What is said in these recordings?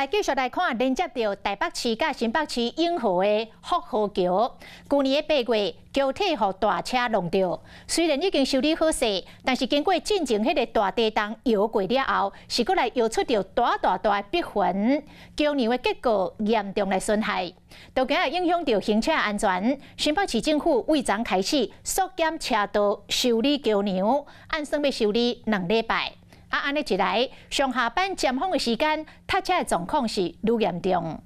來繼續來看連接著台北市佮新北市永和的福和橋，舊年的8月，橋體予大車挵著，雖然已經修理好勢，但是經過進前彼個大地動搖過了後，是閣來搖出著大大大的篦痕，橋梁的結構嚴重來損害，都驚會影響著行車安全。新北市政府為昨開始縮減車道修理橋梁，按算欲修理2禮拜。啊，按呢一來，上下班尖峰的時間，塞車的狀況是愈嚴重。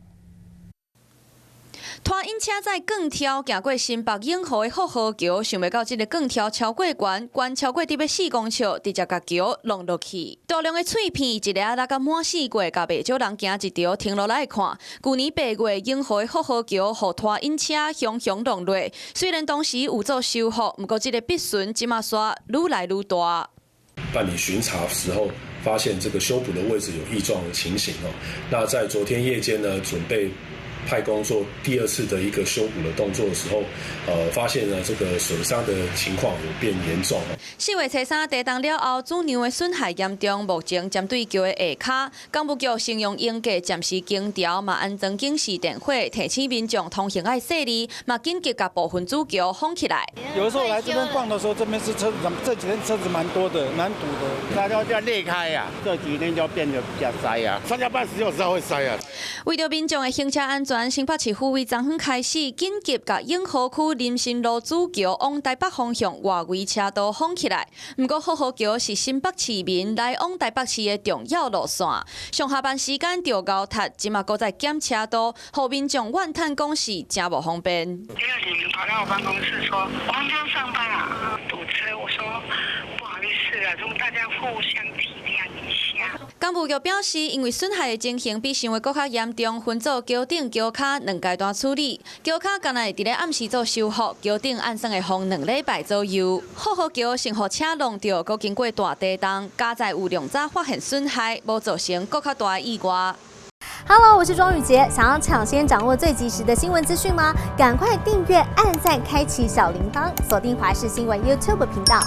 拖引車載鋼條行過新北永和的福和橋，想袂到這個鋼條超過懸，懸超過得欲4公尺，直接共橋挵落去。大量的碎片一下仔甲滿四界，共袂少人驚一趒，停落來看。舊年8月，永和的福和橋予拖引車雄雄挵落，雖然當時有做修復，毋過這個篦痕這馬煞愈來愈大。辦理巡查時候，發現這個修補的位置有異狀的情形哦。那在昨天夜間呢，準備派工做第二次的一個修補的動作的時候，發現呢這個損傷的情況有變嚴重。4月初3地動了後，主梁的損害嚴重，目前針對橋的下跤，工務局先用鷹架暫時封條，嘛安裝警示電火，提醒民眾通行愛細膩，嘛緊急共部分主橋封起來。有時候來這邊逛的時候，這邊是車子，這幾天車子蠻多的，蠻堵的，大家就裂開呀，這幾天就變得比較塞啊，上下班時有時候會塞啊。為著民眾的行車安全，新北市府為昨昏開始緊急共永和區林森路主橋往台北方向外圍車道封起來。毋過福和橋是新北市民來往台北市的重要路線，上下班時間著𠢕塞，這馬閣再減車道，予民眾怨嘆講是誠無方便。有里民跑到我辦公室說：“我們要上班啊，堵車。”我說：“不好意思啊，如果大家互相體諒一下。” 工務局表示，因為損害的情形比想的閣較嚴重，分做橋頂、橋跤兩階段處理。橋跤敢若會佇咧暗時做修復，橋頂按算會封2禮拜左右。福和橋先予車挵著，閣經過大地動，佳哉有量早發現損害，無造成閣較大的意外。 Hello，我是莊宇潔，想要搶先掌握最及時的新聞資訊嗎？趕快訂閱、按讚、開啟小鈴鐺，鎖定華視新聞 YouTube 頻道。